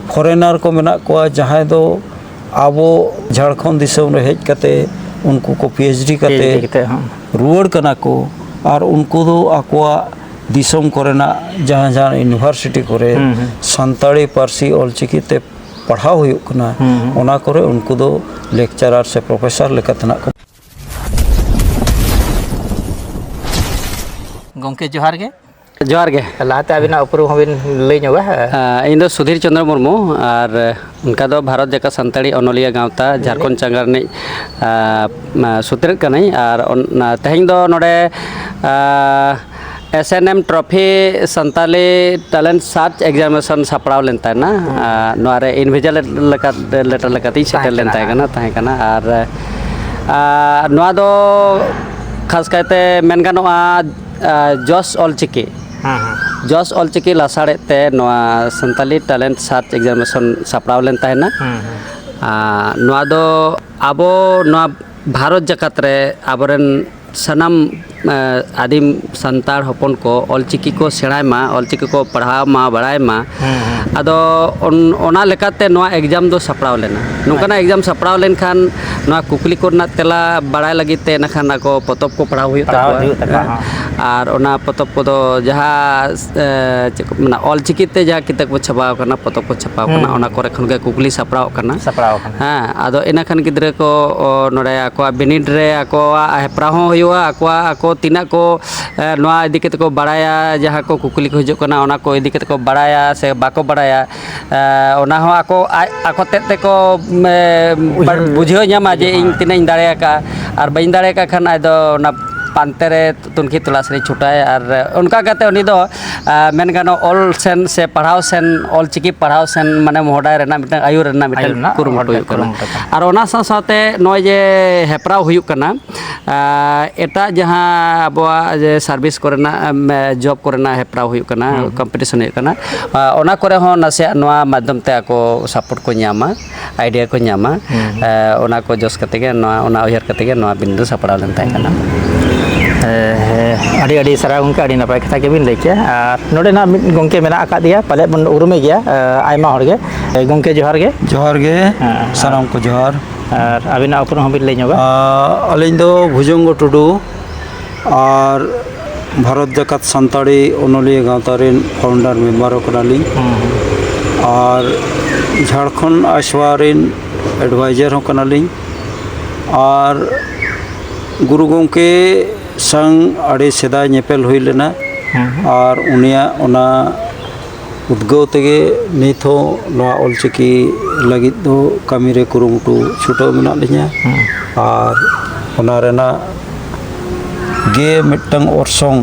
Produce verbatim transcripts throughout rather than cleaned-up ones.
Foreigner ᱠᱚ ᱢᱮᱱᱟᱜ ᱠᱚᱣᱟ, ᱡᱟᱦᱟᱸᱭ ᱫᱚ ᱟᱵᱚ ᱡᱷᱟᱲᱠᱷᱚᱸᱰ ᱫᱤᱥᱚᱢ ᱨᱮ ᱦᱮᱡ ᱠᱟᱛᱮ ᱩᱱᱠᱩ ᱠᱚ ᱯᱤ ᱮᱭᱤᱪ ᱰᱤ ᱠᱟᱛᱮ ᱯᱤ ᱮᱭᱤᱪ ᱰᱤ ᱠᱟᱛᱮ ᱦᱚᱸ᱾ ᱨᱩᱣᱟᱹᱲ ᱠᱟᱱᱟ ᱠᱚ, ᱟᱨ ᱩᱱᱠᱩ ᱫᱚ ᱟᱠᱚᱣᱟᱜ ᱫᱤᱥᱚᱢ ᱠᱚᱨᱮᱱᱟᱜ ᱡᱟᱦᱟᱸ ᱡᱟᱦᱟᱸ ᱤᱭᱩᱱᱤᱵᱷᱟᱨᱥᱤᱴᱤ ᱠᱚᱨᱮ ᱦᱩᱸ, ᱦᱩᱸ᱾ ᱥᱟᱱᱛᱟᱲᱤ ᱯᱟᱹᱨᱥᱤ ᱚᱞᱪᱤᱠᱤ ᱛᱮ ᱯᱟᱲᱦᱟᱣ ᱦᱩᱭᱩᱜ ᱠᱟᱱᱟ, ᱦᱩᱸ, ᱦᱩᱸ᱾ ᱚᱱᱟ ᱠᱚᱨᱮ ᱩᱱᱠᱩ ᱫᱚ ᱞᱮᱠᱪᱟᱨᱟᱨ ᱥᱮ ᱯᱨᱚᱯᱷᱮᱥᱟᱨ ᱞᱮᱠᱟᱛᱮ ᱱᱟᱜ ᱠᱚ ᱜᱚᱢᱠᱮ, ᱡᱚᱦᱟᱨ ᱜᱮ᱾ ᱡᱚᱦᱟᱨ ᱜᱮ᱾ ᱞᱟᱦᱟᱛᱮ ᱟᱹᱵᱤᱱᱟᱜ ᱩᱯᱨᱩᱢ ᱦᱚᱸᱵᱤᱱ ᱞᱟᱹᱭ ᱧᱚᱜᱟ᱾ ᱦᱮᱸ᱾ ᱟᱸ, ᱤᱧ ᱫᱚ ᱥᱩᱫᱷᱤᱨ ᱪᱚᱸᱫᱽᱨᱚ ᱢᱩᱨᱢᱩ, ᱟᱨ ᱚᱱᱠᱟ ᱫᱚ ᱵᱷᱟᱨᱚᱛ ᱡᱟᱠᱟᱛ ᱥᱟᱱᱛᱟᱲᱤ ᱚᱱᱚᱞᱤᱭᱟᱹ ᱜᱟᱶᱛᱟ ᱡᱷᱟᱲᱠᱷᱚᱸᱰ ᱪᱟᱸᱜᱟ ᱨᱤᱱᱤᱡ, ᱟᱸ, ᱟᱸ, ᱥᱩᱛᱨᱮᱫ ᱠᱟᱹᱱᱟᱹᱧ᱾ ᱟᱨ ᱚᱱ-, ᱚᱱᱟ ᱛᱮᱦᱮᱧ ᱫᱚ ᱱᱚᱰᱮ, ᱟᱸ, S N M trophy Santali talent search examination ᱥᱟᱯᱲᱟᱣ ᱞᱮᱱ ᱛᱟᱦᱮᱱᱟ᱾ ᱦᱩᱸ᱾ ᱟᱸ, ᱱᱚᱣᱟ ᱨᱮ ᱤᱱᱵᱷᱤᱡᱩᱣᱟᱞ ᱞᱮᱠᱟ, ᱞᱮᱴᱟᱨ ᱞᱮᱠᱟᱛᱤᱧ ᱥᱮᱴᱮᱨ ᱛᱟᱦᱮᱸ ᱞᱮᱱ ᱠᱟᱱᱟ᱾ ᱛᱟᱦᱮᱸ ᱠᱟᱱᱟ, ᱛᱟᱦᱮᱸ ᱠᱟᱱᱟ᱾ ᱟᱨ, ᱟᱸ, ᱱᱚᱣᱟ ᱫᱚ ᱠᱷᱟᱥ ᱠᱟᱭᱛᱮ ᱢᱮᱱ ᱜᱟᱱᱚᱜᱼᱟ, ᱟᱸ, ᱡᱚᱥ ᱚᱞᱪᱤᱠᱤ᱾ ᱦᱮᱸ, ᱦᱮᱸ᱾ ᱡᱚᱥ ᱚᱞᱪᱤᱠᱤ ᱞᱟᱥᱟᱲᱦᱮᱫ ᱛᱮ ᱱᱚᱣᱟ ᱥᱟᱱᱛᱟᱞᱤ ᱴᱮᱞᱮᱱᱴ ᱥᱟᱨᱪ ᱮᱠᱡᱟᱢᱤᱱᱮᱥᱚᱱ ᱥᱟᱯᱲᱟᱣ ᱞᱮᱱ ᱛᱟᱦᱮᱱᱟ᱾ ᱦᱮᱸ, ᱦᱮᱸ᱾ ᱟᱸ, ᱱᱚᱣᱟ ᱫᱚ ᱟᱵᱚ ᱱᱚᱣᱟ ᱵᱷᱟᱨᱚᱛ ᱡᱟᱠᱟᱛ ᱨᱮ ᱟᱵᱚᱨᱮᱱ ᱥᱟᱱᱟᱢ, ᱟᱸ, ᱟᱹᱫᱤᱢ ᱥᱟᱱᱛᱟᱲ ᱦᱚᱯᱚᱱ ᱠᱚ ᱚᱞᱪᱤᱠᱤ ᱠᱚ ᱥᱮᱬᱟᱭ ᱢᱟ, ᱚᱞᱪᱤᱠᱤ ᱠᱚ ᱯᱟᱲᱦᱟᱣ ᱢᱟ, ᱵᱟᱲᱟᱭ ᱢᱟ᱾ ᱦᱮᱸ, ᱦᱮᱸ᱾ ᱟᱫᱚ ᱚᱱ-, ᱚᱱᱟ ᱞᱮᱠᱟᱛᱮ ᱱᱚᱣᱟ ᱮᱠᱡᱟᱢ ᱫᱚ ᱥᱟᱯᱲᱟᱣ ᱞᱮᱱᱟ᱾ ᱱᱚᱝᱠᱟᱱᱟᱜ ᱟᱪᱪᱷᱟ᱾ ᱮᱠᱡᱟᱢ ᱥᱟᱯᱲᱟᱣ ᱞᱮᱱᱠᱷᱟᱱ ᱱᱚᱣᱟ ᱠᱩᱠᱞᱤ ᱠᱚᱨᱮᱱᱟᱜ ᱛᱮᱞᱟ ᱵᱟᱲᱟᱭ ᱞᱟᱹᱜᱤᱫ ᱛᱮ ᱤᱱᱟᱹᱠᱷᱟᱱ ᱟᱠᱚ ᱯᱚᱛᱚᱵ ᱠᱚ ᱯᱟᱲᱦᱟᱣ ᱦᱩᱭᱩᱜ ᱯᱟᱲᱦᱟᱣ ᱛᱟᱠᱚᱣᱟ᱾ ᱦᱩᱭᱩᱜ ᱛᱟᱠᱚᱣᱟ, ᱦᱮᱸ᱾ ᱦᱚᱸ᱾ ᱟᱨ ᱚᱱᱟ ᱯᱚᱛᱚᱵ ᱠᱚᱫᱚ ᱡᱟᱦᱟᱸ, ᱮ, ᱪᱮᱫ ᱠᱚ ᱢᱮᱱᱟ, ᱚᱞᱪᱤᱠᱤ ᱛᱮ ᱡᱟᱦᱟᱸ ᱠᱤᱛᱟᱹᱵ ᱠᱚ ᱪᱷᱟᱯᱟᱣ ᱟᱠᱟᱱᱟ, ᱯᱚᱛᱚᱵ ᱠᱚ ᱪᱷᱟᱯᱟᱣ ᱦᱩᱸ, ᱟᱠᱟᱱᱟ, ᱦᱩᱸ, ᱚᱱᱟ ᱦᱩᱸ᱾ ᱠᱚᱨᱮ ᱠᱷᱚᱱ ᱜᱮ ᱠᱩᱠᱞᱤ ᱥᱟᱯᱲᱟᱣ ᱟᱠᱟᱱᱟ᱾ ᱥᱟᱯᱲᱟᱣ ᱟᱠᱟᱱᱟ᱾ ᱦᱮᱸ, ᱟᱫᱚ ᱤᱱᱟᱹ ᱠᱷᱟᱱ ᱜᱤᱫᱽᱨᱟᱹ ᱠᱚ, ᱚ, ᱱᱚᱰᱮ ᱟᱠᱚᱣᱟᱜ ᱵᱤᱱᱤᱰ ᱨᱮ ᱟᱠᱚᱣᱟᱜ ᱦᱮᱯᱨᱟᱣ ᱦᱚᱸ ᱦᱩᱭᱩᱜᱼᱟ, ᱟᱠᱚᱣᱟᱜ, ᱟᱠᱚ ᱛᱤᱱᱟᱹᱜ ᱠᱚ, ᱮ, ᱱᱚᱣᱟ ᱤᱫᱤ ᱠᱟᱛᱮ ᱠᱚ ᱵᱟᱲᱟᱭᱟ, ᱡᱟᱦᱟᱸ ᱠᱚ ᱠᱩᱠᱞᱤ ᱠᱚ ᱦᱤᱡᱩᱜ ᱠᱟᱱᱟ, ᱚᱱᱟ ᱠᱚ ᱤᱫᱤ ᱠᱟᱛᱮ ᱠᱚ ᱵᱟᱲᱟᱭᱟ ᱥᱮ ᱵᱟᱠᱚ ᱵᱟᱲᱟᱭᱟ, ᱮ, ᱚᱱᱟ ᱦᱚᱸ ᱟᱠᱚ ᱟᱡ, ᱟᱠᱚ ᱛᱮᱫ ᱛᱮᱠᱚ, ᱮ, ᱩᱭᱦᱟᱹᱨ ᱵᱩᱡᱷᱟᱹᱣ ᱧᱟᱢᱟ ᱡᱮ ᱦᱤᱡᱩᱜᱼᱟ᱾ ᱤᱧ ᱛᱤᱱᱟᱹᱜ ᱤᱧ ᱫᱟᱲᱮ ᱟᱠᱟᱫᱼᱟ, ᱟᱨ ᱵᱟᱹᱧ ᱫᱟᱲᱮ ᱟᱠᱟᱫ ᱠᱷᱟᱱ ᱟᱡ ᱫᱚ ᱚᱱᱟ ᱯᱟᱱᱛᱮ ᱨᱮ ᱛᱩᱱᱠᱷᱤ ᱛᱚᱞᱟᱥ ᱨᱮ ᱪᱷᱩᱴᱟᱹᱣᱟᱭ᱾ ᱟᱨ ᱚᱱᱠᱟ ᱠᱟᱛᱮ ᱩᱱᱤ ᱫᱚ, ᱮ, ᱢᱮᱱ ᱜᱟᱱᱚᱜ ᱚᱞ ᱥᱮᱱ ᱥᱮ ᱯᱟᱲᱦᱟᱣ ᱥᱮᱱ, ᱚᱞᱪᱤᱠᱤ ᱯᱟᱲᱦᱟᱣ ᱥᱮᱱ ᱢᱟᱱᱮ ᱢᱚᱦᱰᱟᱭ ᱨᱮᱱᱟᱜ ᱢᱤᱫᱴᱟᱝ ᱟᱹᱭᱩᱨ ᱨᱮᱱᱟᱜ ᱟᱹᱭᱩᱨ ᱢᱤᱫᱴᱟᱝ ᱨᱮᱱᱟᱜ ᱠᱩᱨᱩᱢᱩᱴᱩ ᱦᱚᱲ ᱦᱩᱭᱩᱜ ᱠᱟᱱᱟ᱾ ᱠᱩᱨᱩᱢᱩᱴᱩ ᱠᱟᱱᱟ᱾ ᱟᱨ ᱚᱱᱟ ᱥᱟᱶ ᱥᱟᱶᱛᱮ ᱱᱚᱜᱼᱚᱭ ᱡᱮ ᱦᱮᱯᱨᱟᱣ ᱦᱩᱭᱩᱜ ᱠᱟᱱᱟ, ᱟᱨ ᱮᱴᱟᱜ ᱡᱟᱦᱟᱸ ᱟᱵᱚᱣᱟᱜ ᱡᱮ ᱥᱟᱨᱵᱷᱤᱥ ᱠᱚᱨᱮᱱᱟᱜ, ᱮᱢ, ᱡᱚᱵ ᱠᱚᱨᱮᱱᱟᱜ ᱦᱮᱯᱨᱟᱣ ᱦᱩᱭᱩᱜ ᱠᱟᱱᱟ, ᱦᱩᱸ, ᱦᱩᱸ᱾ ᱠᱚᱢᱯᱤᱴᱤᱥᱚᱱ ᱦᱩᱭᱩᱜ ᱠᱟᱱᱟ, ᱟᱨ ᱚᱱᱟ ᱠᱚᱨᱮ ᱦᱚᱸ ᱱᱟᱥᱮᱭᱟᱜ ᱱᱚᱣᱟ ᱢᱟᱫᱽᱫᱷᱚᱢ ᱛᱮ ᱟᱠᱚ ᱥᱟᱯᱳᱨᱴ ᱠᱚ ᱧᱟᱢᱟ, ᱟᱭᱰᱤᱭᱟ ᱠᱚ ᱧᱟᱢᱟ᱾ ᱦᱩᱸ, ᱦᱩᱸ᱾ ᱮ, ᱚᱱᱟ ᱠᱚ ᱡᱚᱥ ᱠᱟᱛᱮ ᱜᱮ, ᱱᱚᱣᱟ, ᱚᱱᱟ ᱩᱭᱦᱟᱹᱨ ᱠᱟᱛᱮ ᱜᱮ ᱱᱚᱣᱟ ᱵᱤᱱ ᱫᱚ ᱥᱟᱯᱲᱟᱣ ᱞᱮᱱ ᱛᱟᱦᱮᱸ ᱠᱟᱱᱟ᱾ ᱦᱮᱸ, ᱟᱹᱰᱤ ᱟᱹᱰᱤ ᱥᱟᱨᱦᱟᱣ ᱜᱚᱢᱠᱮ, ᱟᱹᱰᱤ ᱱᱟᱯᱟᱭ ᱠᱟᱛᱷᱟ ᱜᱮᱵᱤᱱ ᱞᱟᱹᱭ ᱠᱮᱜᱼᱟ᱾ ᱟᱨ ᱱᱚᱰᱮ ᱱᱟᱜ ᱢᱤᱫ ᱜᱚᱢᱠᱮ ᱢᱮᱱᱟᱜ ᱟᱠᱟᱫ ᱮᱭᱟ, ᱯᱟᱞᱮᱫ ᱵᱚᱱ ᱩᱨᱩᱢᱮ ᱜᱮᱭᱟ, ᱟᱭᱢᱟ ᱦᱚᱲ ᱜᱮ᱾ ᱜᱚᱢᱠᱮ, ᱡᱚᱦᱟᱨ ᱜᱮ᱾ ᱡᱚᱦᱟᱨ ᱜᱮ᱾ ᱦᱮᱸ, ᱥᱟᱱᱟᱢ ᱠᱚ ᱡᱚᱦᱟᱨ᱾ ᱟᱨ ᱟᱹᱵᱤᱱᱟᱜ ᱩᱯᱨᱩᱢ ᱦᱚᱸᱵᱤᱱ ᱞᱟᱹᱭ ᱧᱚᱜᱟ? ᱟᱹᱞᱤᱧ ᱫᱚ ᱵᱷᱩᱡᱚᱝᱜᱚ ᱴᱩᱰᱩ, ᱟᱨ ᱵᱷᱟᱨᱚᱛ ᱡᱟᱠᱟᱛ ᱥᱟᱱᱛᱟᱲᱤ ᱚᱱᱚᱞᱤᱭᱟᱹ ᱜᱟᱶᱛᱟ ᱨᱮᱱ founder member ᱦᱚᱸ ᱠᱟᱱᱟᱞᱤᱧ᱾ ᱦᱩᱸ᱾ ᱟᱨ ᱡᱷᱟᱲᱠᱷᱚᱸᱰ ᱟᱥᱣᱟ ᱨᱮᱱ advisor ᱦᱚᱸ ᱠᱟᱱᱟᱞᱤᱧ᱾ ᱟᱨ ᱜᱩᱨᱩ ᱜᱚᱢᱠᱮ ᱥᱟᱝ ᱟᱹᱰᱤ ᱥᱮᱫᱟᱭ ᱧᱮᱯᱮᱞ ᱦᱩᱭ ᱞᱮᱱᱟ᱾ ᱦᱩᱸ᱾ ᱟᱨ ᱩᱱᱤᱭᱟᱜ ᱚᱱᱟ ᱩᱫᱽᱜᱟᱹᱣ ᱛᱮᱜᱮ ᱱᱤᱛ ᱦᱚᱸ ᱱᱚᱣᱟ ᱚᱞᱪᱤᱠᱤ ᱞᱟᱹᱜᱤᱫ ᱫᱚ ᱠᱟᱹᱢᱤ ᱨᱮ ᱠᱩᱨᱩᱢᱩᱴᱩ ᱪᱷᱩᱴᱟᱹᱣ ᱢᱮᱱᱟᱜ ᱞᱤᱧᱟ᱾ ᱦᱩᱸ᱾ ᱟᱨ ᱚᱱᱟ ᱨᱮᱱᱟᱜ ᱜᱮ ᱢᱤᱫᱴᱟᱝ ᱚᱨᱥᱚᱝ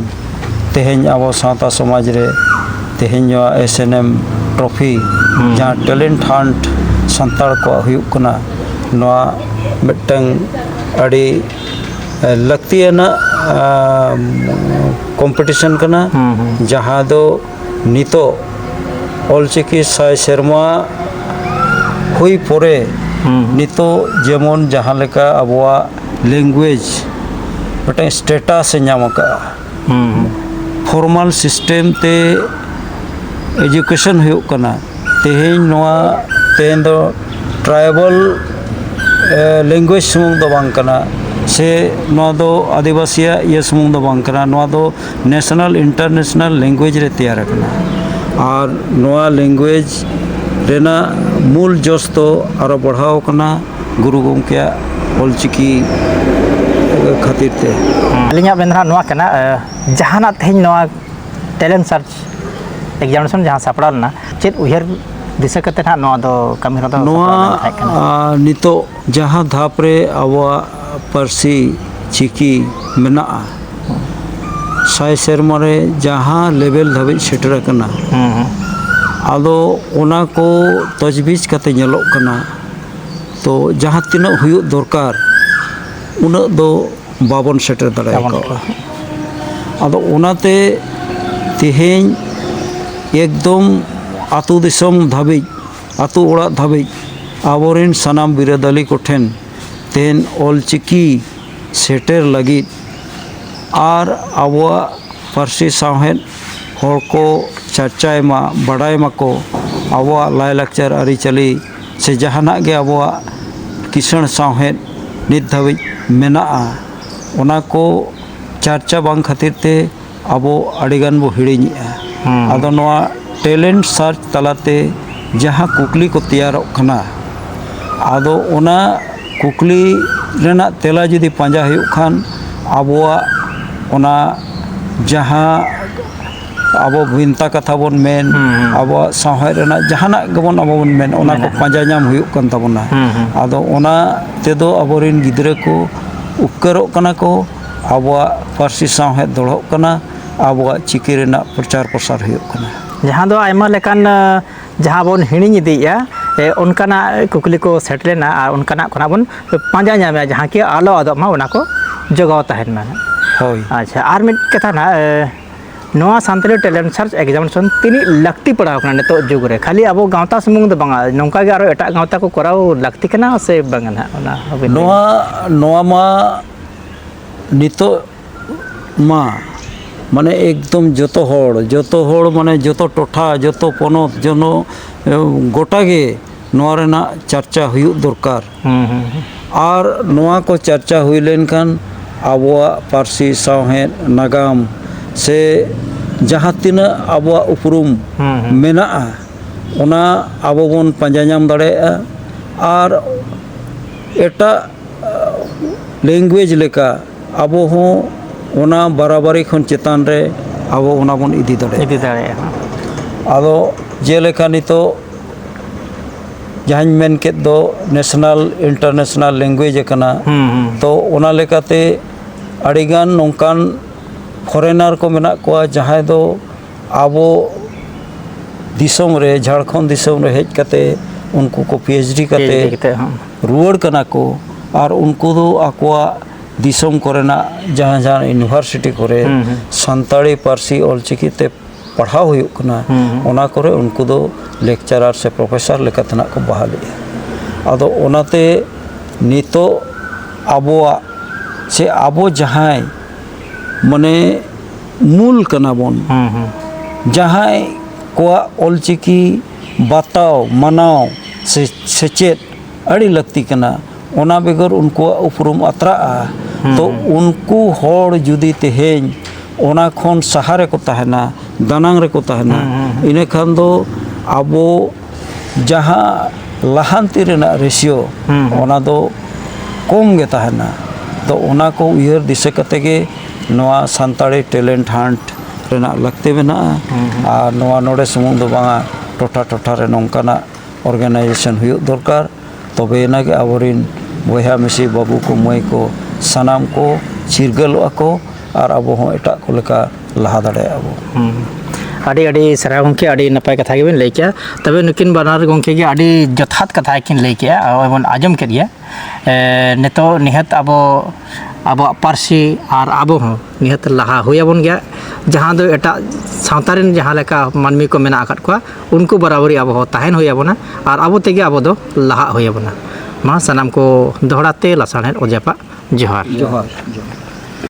ᱛᱮᱦᱮᱧ ᱟᱵᱚ ᱥᱟᱶᱛᱟ ᱥᱚᱢᱟᱡᱽ ᱨᱮ ᱛᱮᱦᱮᱧ ᱱᱚᱣᱟ S N M trophy, ᱦᱩᱸ᱾ ᱡᱟᱦᱟᱸ talent hunt ᱥᱟᱱᱛᱟᱲ ᱠᱚᱣᱟᱜ ᱦᱩᱭᱩᱜ ᱠᱟᱱᱟ, ᱱᱚᱣᱟ ᱢᱤᱫᱴᱟᱝ ᱟᱹᱰᱤ ᱞᱟᱹᱠᱛᱤᱭᱟᱱᱟᱜ, ᱟᱸ, competition ᱠᱟᱱᱟ, ᱦᱩᱸ, ᱦᱩᱸ᱾ ᱡᱟᱦᱟᱸ ᱫᱚ ᱱᱤᱛᱚᱜ ᱚᱞᱪᱤᱠᱤ ᱥᱟᱭ ᱥᱮᱨᱢᱟ ᱦᱩᱭ ᱯᱚᱨᱮ, ᱦᱩᱸ, ᱦᱩᱸ᱾ ᱱᱤᱛᱚᱜ ᱡᱮᱢᱚᱱ ᱡᱟᱦᱟᱸ ᱞᱮᱠᱟ ᱟᱵᱚᱣᱟᱜ language ᱢᱤᱫᱴᱟᱝ status ᱮ ᱧᱟᱢ ᱟᱠᱟᱫᱼᱟ, ᱦᱩᱸ, ᱦᱩᱸ᱾ Formal system ᱛᱮ education ᱦᱩᱭᱩᱜ ᱠᱟᱱᱟ᱾ ᱛᱮᱦᱮᱧ ᱱᱚᱣᱟ, ᱛᱮᱦᱮᱧ ᱫᱚ tribal, ᱮ, language ᱥᱩᱢᱩᱝ ᱫᱚ ᱵᱟᱝ ᱠᱟᱱᱟ, ᱥᱮ ᱱᱚᱣᱟ ᱫᱚ ᱟᱹᱫᱤᱵᱟᱹᱥᱤᱭᱟᱜ ᱤᱭᱟᱹ ᱥᱩᱢᱩᱝ ᱫᱚ ᱵᱟᱝ ᱠᱟᱱᱟ, ᱱᱚᱣᱟ ᱫᱚ national international language ᱨᱮ ᱛᱮᱭᱟᱨ ᱟᱠᱟᱱᱟ᱾ ᱟᱨ ᱱᱚᱣᱟ language ᱨᱮᱱᱟᱜ ᱢᱩᱞ ᱡᱚᱥ ᱫᱚ ᱟᱨᱚ ᱵᱟᱲᱦᱟᱣ ᱟᱠᱟᱱᱟ ᱜᱩᱨᱩ ᱜᱚᱢᱠᱮᱭᱟᱜ ᱚᱞᱪᱤᱠᱤ ᱠᱷᱟᱹᱛᱤᱨ ᱛᱮ᱾ ᱟᱹᱞᱤᱧᱟᱜ ᱢᱮᱱ ᱫᱚ ᱱᱟᱦᱟᱜ ᱱᱚᱣᱟ ᱠᱟᱱᱟ, ᱮ, ᱡᱟᱦᱟᱱᱟᱜ ᱛᱮᱦᱮᱧ ᱱᱚᱣᱟ talent search examination ᱡᱟᱦᱟᱸ ᱥᱟᱯᱲᱟᱣ ᱞᱮᱱᱟ, ᱪᱮᱫ ᱩᱭᱦᱟᱹᱨ ᱫᱤᱥᱟᱹ ᱠᱟᱛᱮ ᱱᱟᱦᱟᱜ ᱱᱚᱣᱟ ᱫᱚ ᱠᱟᱹᱢᱤ ᱦᱚᱨᱟ ᱫᱚ ᱱᱚᱣᱟ, ᱥᱟᱯᱲᱟᱣ ᱞᱮᱱ ᱛᱟᱦᱮᱸ ᱠᱟᱱᱟ? ᱟ, ᱱᱤᱛᱚᱜ ᱡᱟᱦᱟᱸ ᱫᱷᱟᱯ ᱨᱮ ᱟᱵᱚᱣᱟᱜ ᱯᱟᱹᱨᱥᱤ ᱪᱤᱠᱤ ᱢᱮᱱᱟᱜᱼᱟ, ᱥᱟᱭ ᱥᱮᱨᱢᱟ ᱨᱮ ᱡᱟᱦᱟᱸ level ᱫᱷᱟᱹᱵᱤᱡ ᱥᱮᱴᱮᱨ ᱟᱠᱟᱱᱟ, ᱦᱩᱸ, ᱦᱩᱸ᱾ ᱟᱫᱚ ᱚᱱᱟ ᱠᱚ ᱛᱚᱡᱽᱵᱤᱡᱽ ᱠᱟᱛᱮ ᱧᱮᱞᱚᱜ ᱠᱟᱱᱟ, ᱛᱚ ᱡᱟᱦᱟᱸ ᱛᱤᱱᱟᱹᱜ ᱦᱩᱭᱩᱜ ᱫᱚᱨᱠᱟᱨ, ᱩᱱᱟᱹᱜ ᱫᱚ ᱵᱟᱵᱚᱱ ᱥᱮᱴᱮᱨ ᱫᱟᱲᱮ ᱵᱟᱵᱚᱱ ᱠᱟᱣᱟ᱾ ᱥᱮᱴᱮᱨ᱾ ᱟᱫᱚ ᱚᱱᱟᱛᱮ ᱛᱮᱦᱮᱧ ᱮᱠᱫᱚᱢ ᱟᱹᱛᱩ ᱫᱤᱥᱚᱢ ᱫᱷᱟᱹᱵᱤᱡ, ᱟᱹᱛᱩ ᱚᱲᱟᱜ ᱫᱷᱟᱹᱵᱤᱡ ᱟᱵᱚᱨᱮᱱ ᱥᱟᱱᱟᱢ ᱵᱤᱨᱟᱹᱫᱟᱹᱞᱤ ᱠᱚᱴᱷᱮᱱ ᱛᱮᱦᱮᱧ ᱚᱞᱪᱤᱠᱤ ᱥᱮᱴᱮᱨ ᱞᱟᱹᱜᱤᱫ ᱟᱨ ᱟᱵᱚᱣᱟᱜ ᱯᱟᱹᱨᱥᱤ ᱥᱟᱶᱦᱮᱫ ᱦᱚᱲ ᱠᱚ ᱪᱟᱨᱪᱟᱭ ᱢᱟ, ᱵᱟᱰᱟᱭ ᱢᱟᱠᱚ, ᱟᱵᱚᱣᱟᱜ ᱞᱟᱭᱼᱞᱟᱠᱪᱟᱨ ᱟᱹᱨᱤᱪᱟᱹᱞᱤ ᱥᱮ ᱡᱟᱦᱟᱱᱟᱜ ᱜᱮ ᱟᱵᱚᱣᱟᱜ ᱠᱤᱥᱟᱹᱬ ᱥᱟᱶᱦᱮᱫ ᱱᱤᱛ ᱫᱷᱟᱹᱵᱤᱡ ᱢᱮᱱᱟᱜᱼᱟ, ᱚᱱᱟ ᱠᱚ ᱪᱟᱨᱪᱟ ᱵᱟᱝ ᱠᱷᱟᱹᱛᱤᱨ ᱛᱮ ᱟᱵᱚ ᱟᱹᱰᱤᱜᱟᱱ ᱵᱚ ᱦᱤᱲᱤᱧᱮᱜᱼᱟ᱾ ᱦᱩᱸ᱾ ᱟᱫᱚ ᱱᱚᱣᱟ ᱴᱮᱞᱮᱱᱴ ᱥᱟᱨᱪ ᱛᱟᱞᱟᱛᱮ ᱡᱟᱦᱟᱸ ᱠᱩᱠᱞᱤ ᱠᱚ ᱛᱮᱭᱟᱨᱚᱜ ᱠᱟᱱᱟ, ᱟᱫᱚ ᱚᱱᱟ ᱠᱩᱠᱞᱤ ᱨᱮᱱᱟᱜ ᱛᱮᱞᱟ ᱡᱩᱫᱤ ᱯᱟᱸᱡᱟ ᱦᱩᱭᱩᱜ ᱠᱷᱟᱱ, ᱟᱵᱚᱣᱟᱜ ᱚᱱᱟ ᱡᱟᱦᱟᱸ ᱟᱵᱚ ᱵᱷᱮᱱᱛᱟ ᱠᱟᱛᱷᱟ ᱵᱚᱱ ᱢᱮᱱ, ᱦᱩᱸ, ᱦᱩᱸ᱾ ᱟᱵᱚᱣᱟᱜ ᱥᱟᱶᱦᱮᱫ ᱨᱮᱱᱟᱜ ᱡᱟᱦᱟᱱᱟᱜ ᱜᱮᱵᱚᱱ ᱟᱵᱚ ᱵᱚᱱ ᱢᱮᱱ, ᱚᱱᱟ ᱠᱚ ᱢᱮᱱᱟᱜᱼᱟ᱾ ᱯᱟᱸᱡᱟ ᱧᱟᱢ ᱦᱩᱭᱩᱜ ᱠᱟᱱ ᱛᱟᱵᱚᱱᱟ᱾ ᱦᱩᱸ, ᱦᱩᱸ᱾ ᱟᱫᱚ ᱚᱱᱟ ᱛᱮᱫᱚ ᱟᱵᱚᱨᱮᱱ ᱜᱤᱫᱽᱨᱟᱹ ᱠᱚ ᱩᱯᱠᱟᱹᱨᱚᱜ ᱠᱟᱱᱟ ᱠᱚ, ᱟᱵᱚᱣᱟᱜ ᱯᱟᱹᱨᱥᱤ ᱥᱟᱶᱦᱮᱫ ᱫᱚᱲᱦᱚᱜ ᱠᱟᱱᱟ, ᱟᱵᱚᱣᱟᱜ ᱪᱤᱠᱤ ᱨᱮᱱᱟᱜ ᱯᱨᱚᱪᱟᱨ ᱯᱨᱚᱥᱟᱨ ᱦᱩᱭᱩᱜ ᱠᱟᱱᱟ᱾ ᱡᱟᱦᱟᱸ ᱫᱚ ᱟᱭᱢᱟ ᱞᱮᱠᱟᱱ, ᱟᱸ, ᱡᱟᱦᱟᱸ ᱵᱚᱱ ᱦᱤᱲᱤᱧ ᱤᱫᱤᱭᱮᱫᱼᱟ, ᱮ, ᱚᱱᱠᱟᱱᱟᱜ ᱠᱩᱠᱞᱤ ᱠᱚ ᱥᱮᱴᱮᱨ ᱞᱮᱱᱟ ᱟᱨ ᱚᱱᱠᱟᱱᱟᱜ ᱠᱷᱚᱱᱟᱜ ᱵᱚᱱ ᱯᱟᱸᱡᱟ ᱧᱟᱢᱮᱫᱼᱟ, ᱡᱟᱦᱟᱸ ᱠᱤ ᱟᱞᱚ ᱟᱫᱚᱜ ᱢᱟ, ᱚᱱᱟ ᱠᱚ ᱡᱚᱜᱟᱣ ᱛᱟᱦᱮᱱ ᱢᱟ᱾ ᱦᱳᱭ᱾ ᱟᱪᱪᱷᱟ, ᱟᱨ ᱢᱤᱫ ᱠᱟᱛᱷᱟ ᱱᱟᱦᱟᱜ, ᱮ, ᱱᱚᱣᱟ ᱥᱟᱱᱛᱟᱲᱤ ᱴᱮᱞᱮᱱᱴ ᱥᱟᱨᱪ ᱮᱠᱡᱟᱢᱤᱱᱮᱥᱚᱱ ᱛᱤᱱᱟᱹᱜ ᱞᱟᱹᱠᱛᱤ ᱯᱟᱲᱟᱣ ᱠᱟᱱᱟ ᱱᱤᱛᱚᱜ ᱡᱩᱜᱽ ᱨᱮ? ᱠᱷᱟᱹᱞᱤ ᱟᱵᱚ ᱜᱟᱶᱛᱟ ᱥᱩᱢᱩᱝ ᱫᱚ ᱵᱟᱝᱟ, ᱱᱚᱝᱠᱟ ᱜᱮ ᱟᱨᱚ ᱮᱴᱟᱜ ᱜᱟᱶᱛᱟ ᱠᱚ ᱠᱚᱨᱟᱣ ᱞᱟᱹᱠᱛᱤ ᱠᱟᱱᱟ ᱥᱮ ᱵᱟᱝᱟ ᱱᱟᱦᱟᱜ? ᱚᱱᱟ ᱦᱚᱸᱵᱤᱱ ᱞᱟᱹᱭ᱾ ᱱᱚᱣᱟ, ᱱᱚᱣᱟ ᱢᱟ ᱱᱤᱛᱚᱜ ᱢᱟ, ᱢᱟᱱᱮ, ᱮᱠᱫᱚᱢ ᱡᱚᱛᱚ ᱦᱚᱲ, ᱡᱚᱛᱚ ᱦᱚᱲ, ᱢᱟᱱᱮ, ᱡᱚᱛᱚ ᱴᱚᱴᱷᱟ, ᱡᱚᱛᱚ ᱯᱚᱱᱚᱛ, ᱡᱚᱱᱚ, ᱜᱚᱴᱟ ᱜᱮ ᱱᱚᱣᱟ ᱨᱮᱱᱟᱜ ᱪᱟᱨᱪᱟ ᱦᱩᱭᱩᱜ ᱫᱚᱨᱠᱟᱨ᱾ ᱦᱩᱸ, ᱦᱩᱸ, ᱦᱩᱸ᱾ ᱟᱨ ᱱᱚᱣᱟ ᱠᱚ ᱪᱟᱨᱪᱟ ᱦᱩᱭ ᱞᱮᱱᱠᱷᱟᱱ ᱟᱵᱚᱣᱟᱜ ᱯᱟᱹᱨᱥᱤ, ᱥᱟᱶᱦᱮᱫ, ᱱᱟᱜᱟᱢ ᱥᱮ ᱡᱟᱦᱟᱸ ᱛᱤᱱᱟᱹᱜ ᱟᱵᱚᱣᱟᱜ ᱩᱯᱨᱩᱢ ᱦᱩᱸ, ᱦᱩᱸ᱾ ᱢᱮᱱᱟᱜᱼᱟ, ᱚᱱᱟ ᱟᱵᱚ ᱵᱚᱱ ᱯᱟᱸᱡᱟ ᱧᱟᱢ ᱫᱟᱲᱮᱭᱟᱜᱼᱟ᱾ ᱟᱨ ᱮᱴᱟᱜ ᱞᱮᱝᱜᱩᱭᱮᱡᱽ ᱞᱮᱠᱟ ᱟᱵᱚ ᱦᱚᱸ ᱚᱱᱟ ᱵᱟᱨᱟᱵᱟᱨᱤ ᱠᱷᱚᱱ ᱪᱮᱛᱟᱱ ᱨᱮ ᱟᱵᱚ ᱚᱱᱟ ᱵᱚᱱ ᱤᱫᱤ ᱫᱟᱲᱮᱭᱟᱜᱼᱟ᱾ ᱤᱫᱤ ᱫᱟᱲᱮᱭᱟᱜᱼᱟ᱾ ᱟᱫᱚ ᱡᱮᱞᱮᱠᱟ ᱱᱤᱛᱚᱜ ᱡᱟᱦᱟᱸᱧ ᱢᱮᱱ ᱠᱮᱫ ᱫᱚ, ᱱᱮᱥᱱᱟᱞ ᱤᱱᱴᱟᱨᱱᱮᱥᱱᱟᱞ ᱞᱮᱝᱜᱩᱭᱮᱡᱽ ᱟᱠᱟᱱᱟ᱾ ᱦᱩᱸ, ᱦᱩᱸ᱾ ᱛᱚ, ᱚᱱᱟ ᱞᱮᱠᱟᱛᱮ ᱟᱹᱰᱤᱜᱟᱱ ᱱᱚᱝᱠᱟᱱ ᱯᱷᱚᱨᱮᱱᱟᱨ ᱠᱚ ᱢᱮᱱᱟᱜ ᱠᱚᱣᱟ, ᱡᱟᱦᱟᱸᱭ ᱫᱚ ᱟᱵᱚ ᱫᱤᱥᱚᱢ ᱨᱮ, ᱡᱷᱟᱲᱠᱷᱚᱸᱰ ᱫᱤᱥᱚᱢ ᱨᱮ ᱦᱮᱡ ᱠᱟᱛᱮ ᱩᱱᱠᱩ ᱠᱚ ᱯᱤ ᱮᱭᱤᱪ ᱰᱤ ᱠᱟᱛᱮ ᱯᱤ ᱮᱭᱤᱪ ᱰᱤ ᱠᱟᱛᱮ, ᱦᱚᱸ᱾ ᱨᱩᱣᱟᱹᱲ ᱠᱟᱱᱟ ᱠᱚ᱾ ᱟᱨ ᱩᱱᱠᱩ ᱫᱚ ᱟᱠᱚᱣᱟᱜ ᱫᱤᱥᱚᱢ ᱠᱚᱨᱮᱱᱟᱜ ᱡᱟᱦᱟᱸ ᱡᱟᱦᱟᱸ ᱤᱭᱩᱱᱤᱵᱷᱟᱨᱥᱤᱴᱤ ᱠᱚᱨᱮ ᱦᱩᱸ, ᱦᱩᱸ᱾ ᱥᱟᱱᱛᱟᱲᱤ ᱯᱟᱹᱨᱥᱤ ᱚᱞᱪᱤᱠᱤ ᱛᱮ ᱯᱟᱲᱦᱟᱣ ᱦᱩᱭᱩᱜ ᱠᱟᱱᱟ, ᱦᱩᱸ, ᱦᱩᱸ᱾ ᱚᱱᱟ ᱠᱚᱨᱮ ᱩᱱᱠᱩ ᱫᱚ ᱞᱮᱠᱪᱟᱨᱟᱨ ᱥᱮ ᱯᱨᱚᱯᱷᱮᱥᱟᱨ ᱞᱮᱠᱟᱛᱮ ᱱᱟᱜ ᱠᱚ ᱵᱟᱦᱟᱞᱮᱜᱼᱟ᱾ ᱟᱫᱚ ᱚᱱᱟᱛᱮ ᱱᱤᱛᱚᱜ ᱟᱵᱚᱣᱟᱜ ᱥᱮ ᱟᱵᱚ ᱡᱟᱦᱟᱸᱭ ᱢᱟᱱᱮ ᱢᱩᱞ ᱠᱟᱱᱟ ᱵᱚᱱ᱾ ᱦᱩᱸ, ᱦᱩᱸ᱾ ᱡᱟᱦᱟᱸᱭ ᱠᱚᱣᱟᱜ ᱚᱞᱪᱤᱠᱤ ᱵᱟᱛᱟᱣ, ᱢᱟᱱᱟᱣ ᱥᱮ ᱥᱮᱪᱮᱫ ᱟᱹᱰᱤ ᱞᱟᱹᱠᱛᱤ ᱠᱟᱱᱟ, ᱚᱱᱟ ᱵᱮᱜᱚᱨ ᱩᱱᱠᱩᱣᱟᱜ ᱩᱯᱨᱩᱢ ᱟᱛᱨᱟᱜᱼᱟ᱾ ᱦᱩᱸ, ᱛᱚ ᱦᱩᱸ᱾ ᱩᱱᱠᱩ ᱦᱚᱲ ᱡᱩᱫᱤ ᱛᱮᱦᱮᱧ ᱚᱱᱟ ᱠᱷᱚᱱ ᱥᱟᱦᱟ ᱨᱮᱠᱚ ᱛᱟᱦᱮᱱᱟ, ᱫᱟᱱᱟᱝ ᱨᱮᱠᱚ ᱛᱟᱦᱮᱱᱟ, ᱦᱩᱸ, ᱦᱩᱸ, ᱦᱩᱸ᱾ ᱤᱱᱟᱹ ᱠᱷᱟᱱ ᱫᱚ ᱟᱵᱚ ᱡᱟᱦᱟᱸ ᱞᱟᱦᱟᱱᱛᱤ ᱨᱮᱱᱟᱜ ᱨᱮᱥᱤᱭᱳ, ᱦᱩᱸ, ᱦᱩᱸ᱾ ᱚᱱᱟ ᱫᱚ ᱠᱚᱢ ᱜᱮ ᱛᱟᱦᱮᱱᱟ᱾ ᱛᱚ ᱚᱱᱟ ᱠᱚ ᱩᱭᱦᱟᱹᱨ ᱫᱤᱥᱟᱹ ᱠᱟᱛᱮ ᱜᱮ ᱱᱚᱣᱟ ᱥᱟᱱᱛᱟᱲᱤ ᱴᱮᱞᱮᱱᱴ ᱦᱟᱱᱴ ᱨᱮᱱᱟᱜ ᱞᱟᱹᱠᱛᱤ ᱢᱮᱱᱟᱜᱼᱟ᱾ ᱦᱩᱸ, ᱦᱩᱸ᱾ ᱟᱨ ᱱᱚᱣᱟ ᱱᱚᱰᱮ ᱥᱩᱢᱩᱝ ᱫᱚ ᱵᱟᱝᱟ, ᱴᱚᱴᱷᱟ ᱴᱚᱴᱷᱟ ᱨᱮ ᱱᱚᱝᱠᱟᱱᱟᱜ ᱚᱨᱜᱟᱱᱟᱭᱡᱮᱥᱚᱱ ᱦᱩᱭᱩᱜ ᱫᱚᱨᱠᱟᱨ᱾ ᱛᱚᱵᱮᱭᱮᱱᱟ ᱜᱮ ᱟᱵᱚᱨᱤᱱ ᱵᱚᱭᱦᱟ ᱢᱤᱥᱤ, ᱵᱟᱹᱵᱩ ᱠᱚ, ᱢᱟᱹᱭ ᱠᱚ, ᱥᱟᱱᱟᱢ ᱠᱚ ᱪᱤᱨᱜᱟᱹᱞᱚᱜᱼᱟ ᱠᱚ ᱟᱨ ᱟᱵᱚ ᱦᱚᱸ ᱮᱴᱟᱜ ᱠᱚ ᱞᱮᱠᱟ ᱞᱟᱦᱟ ᱫᱟᱲᱮᱭᱟᱜᱼᱟ ᱵᱚ᱾ ᱦᱩᱸ᱾ ᱟᱹᱰᱤ ᱟᱹᱰᱤ ᱥᱟᱨᱦᱟᱣ ᱜᱚᱢᱠᱮ, ᱟᱹᱰᱤ ᱱᱟᱯᱟᱭ ᱠᱟᱛᱷᱟ ᱜᱮᱵᱤᱱ ᱞᱟᱹᱭ ᱠᱮᱜᱼᱟ᱾ ᱛᱚᱵᱮ ᱱᱩᱠᱤᱱ ᱵᱟᱱᱟᱨ ᱜᱚᱢᱠᱮ ᱜᱮ ᱟᱹᱰᱤ ᱡᱚᱛᱷᱟᱛ ᱠᱟᱛᱷᱟ ᱜᱮᱠᱤᱱ ᱞᱟᱹᱭ ᱠᱮᱜᱼᱟ, ᱟᱵᱚ ᱵᱚᱱ ᱟᱸᱡᱚᱢ ᱠᱮᱫ ᱜᱮᱭᱟ᱾ ᱮ, ᱱᱤᱛᱚᱜ ᱱᱤᱦᱟᱹᱛ ᱟᱵᱚ, ᱟᱵᱚᱣᱟᱜ ᱯᱟᱹᱨᱥᱤ ᱟᱨ ᱟᱵᱚ ᱦᱚᱸ ᱱᱤᱦᱟᱹᱛ ᱞᱟᱦᱟ ᱦᱩᱭ ᱟᱵᱚᱱ ᱜᱮᱭᱟ᱾ ᱡᱟᱦᱟᱸ ᱫᱚ ᱮᱴᱟᱜ ᱥᱟᱶᱛᱟ ᱨᱮᱱ ᱡᱟᱦᱟᱸ ᱞᱮᱠᱟ ᱢᱟᱹᱱᱢᱤ ᱠᱚ ᱢᱮᱱᱟᱜ ᱟᱠᱟᱫ ᱠᱚᱣᱟ, ᱩᱱᱠᱩ ᱵᱟᱨᱟᱵᱟᱹᱨᱤ ᱟᱵᱚ ᱦᱚᱸ ᱛᱟᱦᱮᱱ ᱦᱩᱭ ᱟᱵᱚᱱᱟ ᱟᱨ ᱟᱵᱚ ᱛᱮᱜᱮ ᱟᱵᱚ ᱫᱚ ᱞᱟᱦᱟᱜ ᱦᱩᱭ ᱟᱵᱚᱱᱟ᱾ ᱢᱟ ᱥᱟᱱᱟᱢ ᱠᱚ ᱫᱚᱦᱲᱟ ᱛᱮ ᱞᱟᱥᱟᱲᱦᱮᱫ ᱚᱡᱟᱯᱟᱜ ᱡᱚᱦᱟᱨ᱾ ᱡᱚᱦᱟᱨ, ᱡᱚᱦᱟᱨ᱾